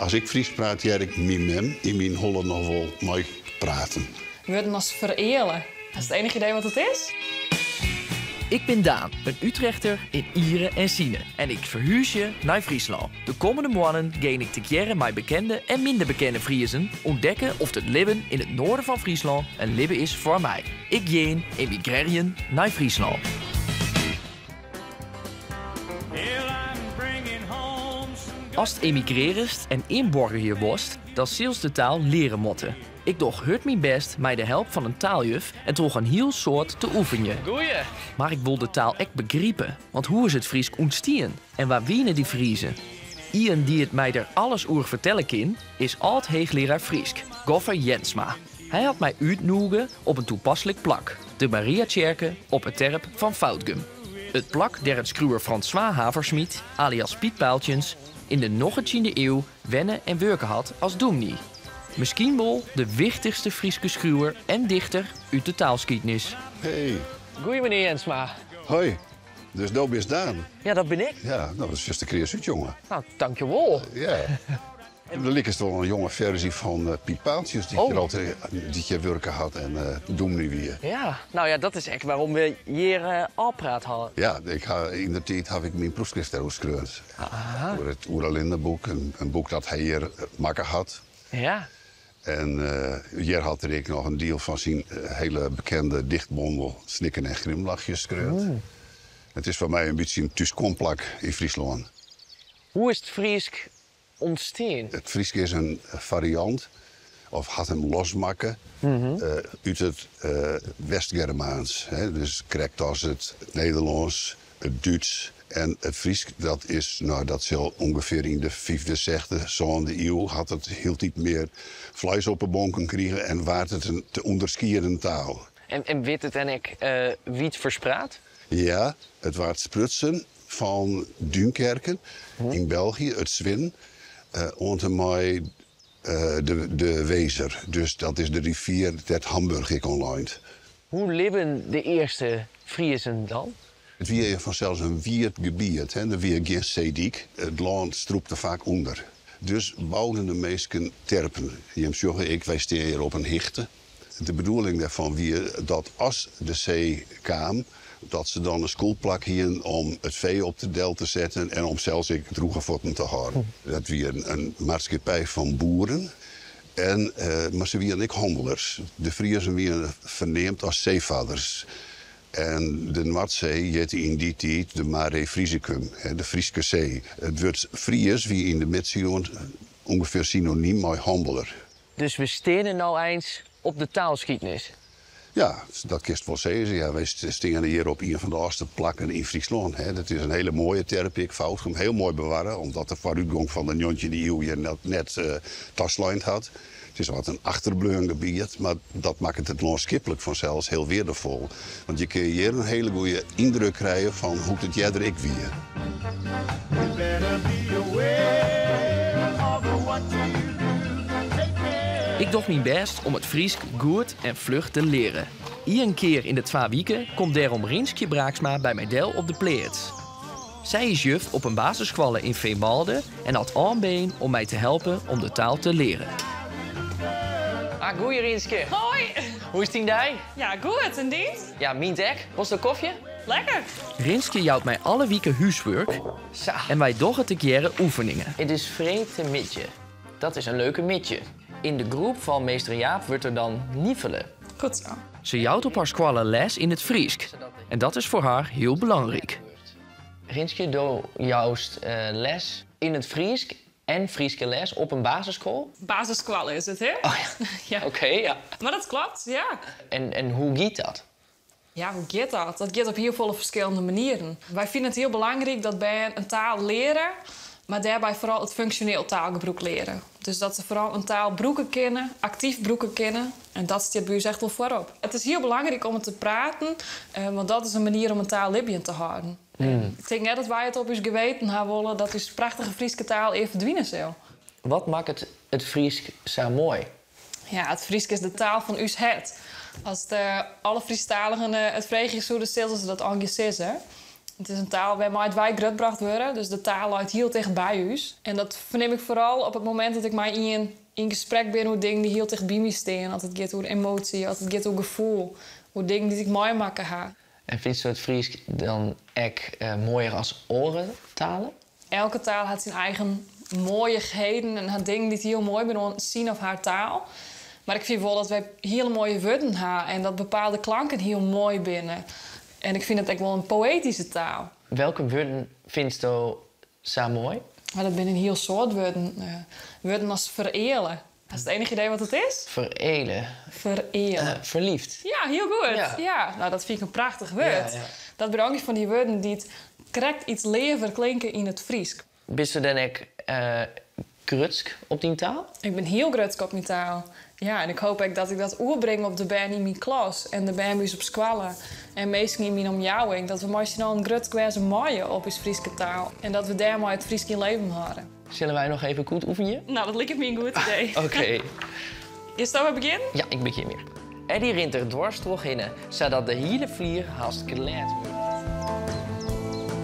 As ik Frysk praat, hear ik myn mem yn myn holle noch wol mei praten. Wurden as fereale. Hast ienich idee wat it is? Ik bin Daan, in Utrechter yn iere en sine. En ik ferhúzje nei Fryslân. De kommende moannen gean ik tegearre mei bekende en minder bekende Friezen ûntdekke oft it libben yn it noarden fan Fryslân in libben is foar my. Ik gean emigrearjen nei Fryslân. Ast emigrearrest en ynboargerje wolst, dan silst de taal leare moatte. Ik doch hurd myn bêst mei de help fan in taaljuf en troch in hiel soad te oefenjen. Goeie! Mar ik wol de taal ek begripe, want hoe is it Frysk ûntstien en wa wiene dy Friezen? Ien dy't it my der alles oer fertelle kin, is âld-heechlearaar Frysk, Goffe Jensma. Hy hat my útnûge op in toepaslik plak, de Mariatsjerke op 'e terp fan Foudgum. It plak dêr't it skriuwer François Haverschmidt, alias Piet Pijltjens, yn de njoggentjinde iuw wenne en wurke hat as dûmny. Miskien wol de wichtichste Fryske skriuwer en dichter út de taalskiednis. Hey. Goeie menear Jensma. Hoi. Dus do bist Daan? Ja, dat bin ik. Ja, no, dat sjochst der kreas út, jonge. No, tankjewol. Ja. Do likest wol in jonge ferzy fan Piet Pijltjens, dy't hjir altyd dy't hjir wurke hat en dûmny wie. Ja, no ja, dat is ek wêrom we hjir ôfpraat hawwe. Ja, ik ha, yn de tiid haw ik myn proefskrift dêroer skreaun. Oer it Oera Lindeboek, in boek dat hy hjir makke hat. Ja. En hjir hat er ek noch in diel fan syn hiele bekende dichtbondel Snikken en Grimlachjes skreaun. It is foar my in bytsje in thúskomplak yn Fryslân. Hoe is it Frysk ûntstien? It Frysk is in fariant, of hat him losmakke, út it West-Germaans. Dus krekt as it Nederlânsk, it Dútsk en it Frysk, dat is, no, dat sil ûngefear yn de fyfde, sechde, sânde iuw hat it hieltyd mear fleis op 'e bonken krige en waard it in te ûnderskieden taal. En wit it en ek wiid ferspraat? Ja, it waard sprutsen fan Dúnkerken yn België, it Swin, oant en mei de Wezer. Dus dat is de rivier dêr't Hamburch ek oan leit. Hoe libben de earste Friezen dan? It wie fansels in wiet gebiet, der wie gjin seedyk. It lân strûpte faak ûnder. Dus bouden de minsken terpen. Jim sjogge ek, wy stean hjir op in hichte. De bedoeling dêrfan wie dat as de see kaam, dat se dan in skûlplak hienen om it fee op te del te setten en om sels ek drûge fuotten te hâlden. Dat wie in maatskippij fan boeren, en, mar se wienen ek hannelers. De Friezen wienen ferneamd as seefarders. En de Noardsee hjitte yn dy tiid de Mare Frisicum, de Fryske See. It wurd Fries wie yn de midsiuwen ûngefear synonym mei hanneler. Dus we steane no eins op de taalskiednis? Ja, dat kinst wol sizze. Ja, wy steane hjir op ien fan de âldste plakken yn Fryslân. Dat is in hiele moaie terp ek, Foudgum, hiel moai bewarre, omdat de foarútgong fan de njoggentjinde iuw hjir net taslein hat. It is wat in achterbleaun gebiet, mar dat makket it lânskiplik fansels hiel weardefol. Want je kinne hjir in hiele goede yndruk krije fan hoe't it earder ek wie. Ik doch myn bêst om it Frysk goed en fluch te learen. Ien kear yn de twa wike komt dêrom Rinskje Braaksma by my del op de pleats. Sy is juf op in basisskoalle yn Feanwâlden en hat oanbean om my te helpen om de taal te learen. Ah, goeie Rinskje. Hoi. Hoe is dyn dei? Ja, goed. En dyn? Ja, myn ek. Wolst in kofje? Lekker. Rinskje jout my alle wike húswurk Sa. en wy dogge tegearre oefeningen. It is freedtemiddei. Dat is in leuke middei. Yn de groep fan meester Jaap wurdt der dan nivele. Goed zo. Se jout op har skoalle les yn it Frysk en dat is foar har hiel belangryk. Rinskje, do joust les yn it Frysk en Fryske les op in basisskoalle? Basisskoalle is it, hè? Oh ja. Ja. Oké, ja. Mar dat kloppet, ja. En hoe giet dat? Ja, hoe giet dat? Dat giet op hiel folle ferskillende manieren. Wy fine it hiel belangryk dat bern in taal leare, mar dêrby foaral it funksjoneel taalgebrûk leare. Dus dat se foaral in taal brûke kinne, aktyf brûke kinne. En dat stiet by ús echt wol foarop. It is hiel belangryk om it te praten, want dat is in manier om in taal libjend te hâlden. Ik tink net dat wy it op ús geweten ha wolle dat ús prachtige Fryske taal ea ferdwine sil. Wat makket it Frysk sa moai? Ja, it Frysk is de taal fan ús hert. As de alle Frysktaligen it freegje soene, sille se dat allegear sizze. It is in taal wêrmei't wy grutbrocht wurde, dus de taal leit hiel ticht by ús. En dat fernim ik foaral op it momint dat ik mei ien yn gesprek bin oer dingen dy't hiel ticht by my stean. As it giet oer emoasje, as it giet oer gefoel, oer dingen dy't ik meimakke ha. En fynsto it Frysk dan ek moaier as oare talen? Elke taal hat syn eigen moaiichheden en hat dingen dy't hiel moai binne oan syn of har taal. Mar ik fyn wol dat wy hiele moaie wurden ha en dat bepaalde klanken hiel moai binne. En ik fyn it ek wol in poëtyske taal. Welke wurden fynsto sa moai? Dat binne in hiel soad wurden. Wurden as fereale. Hast ienich idee wat it is? Fereale. Fereale. Ferliefd. Ja, hiel goed. Ja. No, dat fyn ik in prachtich wurd. Dat binne ek fan dy wurden dy't krekt iets leaver klinke yn it Frysk. Bisto dan ek grutsk op dyn taal? Ik bin hiel grutsk op myn taal. Ja, en ik hoopje ek dat ik dat oerbring op de bern yn myn klas en de bern by ús op skoalle en minsken yn myn omjouwing. Dat we mei syn allen grutsk wêze meie op ús Fryske taal en dat we dêrmei it Frysk yn libben hâlde. Sille wy noch even goed oefenje? No, dat liket my in goed idee. Oké. Gisto wer begjinnen? Ja, ik begjin wer. Eddy rint der dwars trochhinne, sadat de hiele flier hast glêd wurdt.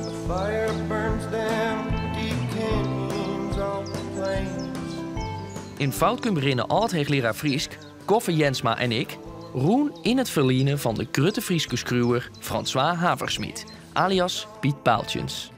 The fire burns down deep canyons off the plains. Yn Foudgum rinne âld-heechlearaar Frysk, Goffe Jensma en ik rûn yn it ferline fan de grutte Fryske skriuwer François Haverschmidt, alias Piet Paaltjens.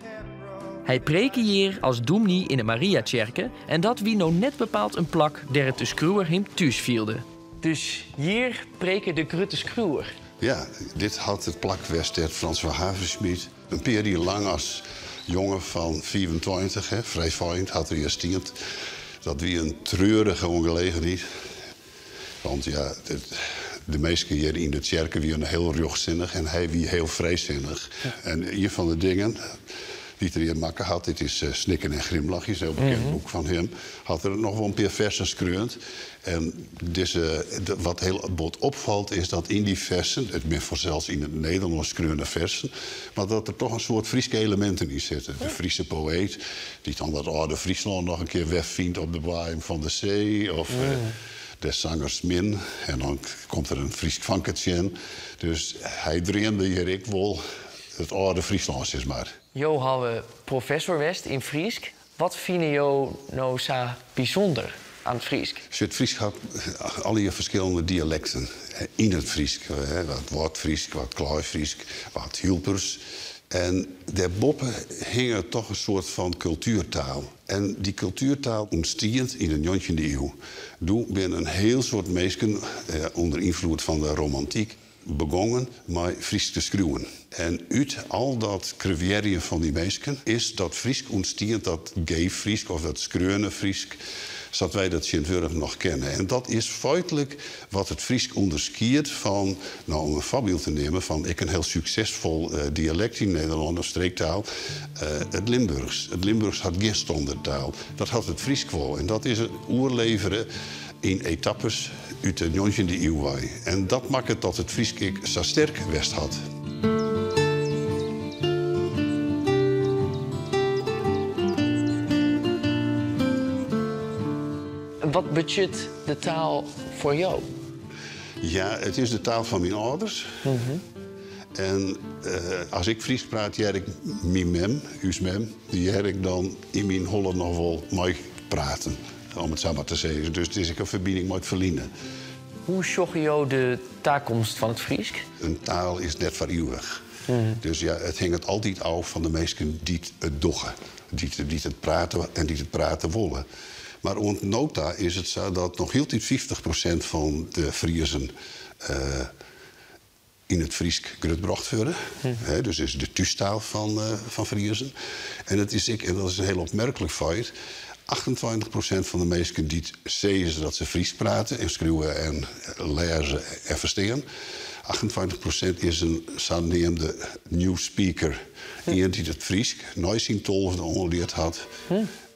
Hy preke hjir as dûmny yn de Mariatsjerke en dat wie no net bepaald in plak dêr't de skriuwer him thús fielde. Dus hjir preke de grutte skriuwer. Ja, dit hat it plak west dêr't François Haverschmidt in pear jier lang as jonge fan 25, hè, frijfeint, hat er hjir stien. Dat wie in treurige oangelegenheid. Want ja, de minsken hjir yn de tsjerke wiene hiel rjochtsinnich en hy wie hiel frijsinnich. En ien fan de dingen dy't er hjir makke hat, dit is Snikken en Grimlachjes, in hiel bekend boek fan him, hat er noch wol in pear fersen skreaun. En dizze, wat hiel bot opfalt is dat yn dy fersen, it binne fansels yn it Nederlânsk skreaune fersen, mar dat der toch in soad Fryske eleminten yn sitte. De Fryske poëet dy't dan dat âlde Fryslân noch in kear wer fynt op de boaiem fan de see, of des sangers min, en dan komt der in Frysk fanke tsjin. Dus hy dreamde hjir ek wol it âlde Fryslân, sis mar. Jo hawwe professor west yn Frysk. Wat fine jo no sa bysûnder oan it Frysk? It Frysk hat allegear ferskillende dialekten yn it Frysk. Wat Wâldfrysk, wat Klaaifrysk, wat Hylpers. En dêrboppe hinget toch in soart fan kultuertaal. En dy kultuertaal ûntstiet yn de njoggentjinde iuw. Doe binne in hiel soad minsken ûnder ynfloed fan de romantyk begongen mei Frysk te skriuwen. En út al dat krewearjen fan dy minsken is dat Frysk ûntstien, dat geef Frysk of dat skreaune Frysk, sa't wy dat tsjintwurdich noch kenne. En dat is feitlik wat it Frysk ûnderskiedt fan, no, om in foarbyld te nimmen fan ek in hiel suksesfol dialekt yn Nederlân of streektaal, it Limburchs. It Limburchs hat gjin standerttaal. Dat hat it Frysk wol. En dat is oerlevere yn etappes út de njoggentjinde iuw wei. En dat makket dat it Frysk ek sa sterk west hat. Wat betsjut de taal foar jo? Ja, it is de taal fan myn âlders. En as ik Frysk praat, hear ik myn mem, ús mem, dy hear ik dan yn myn holle noch wol mei praten, om it sa mar te sizzen. Dus it is ek in ferbining mei it ferline. Hoe sjogge jo de takomst fan it Frysk? In taal is net foar iuwich. Dus ja, it hinget altyd ôf fan de minsken dy't it dogge, dy't it prate en dy't it prate wolle. Mar oant no ta is it sa dat noch hieltyd 50% fan de Friezen yn it Frysk grutbrocht wurde. Dus is de thústaal fan Friezen. En it is ek, en dat is in hiel opmerklik feit, 28% fan de minsken dy't sizze dat se Frysk prate en skriuwe en lêze en ferstean, 28% is in saneamde new speaker. Ien dy't it Frysk nei syn tolfde oanleard hat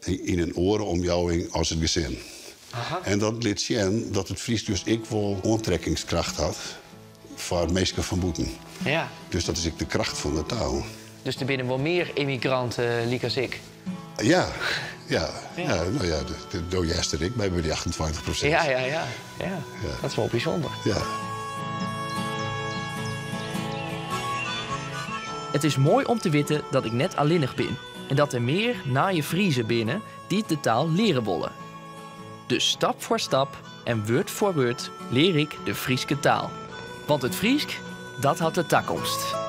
yn in oare omjouwing as it gesin. En dat lit sjen dat it Frysk dus ek wol oantrekkingskracht hat foar minsken fan bûten. Dus dat is ek de kracht fan de taal. Dus der binne wol mear ymmigranten lykas ik? Ja, ja. Ja, no ja, do hearst der ek by, by dy 28%. Ja, ja, ja. Ja. Dat is wol bysûnder. Ja. It is moai om te witten dat ik net allinnich bin en dat der mear nije Friezen binne dy't de taal leare wolle. Dus stap foar stap en wurd foar wurd lear ik de Fryske taal. Want it Frysk, dat hat de takomst.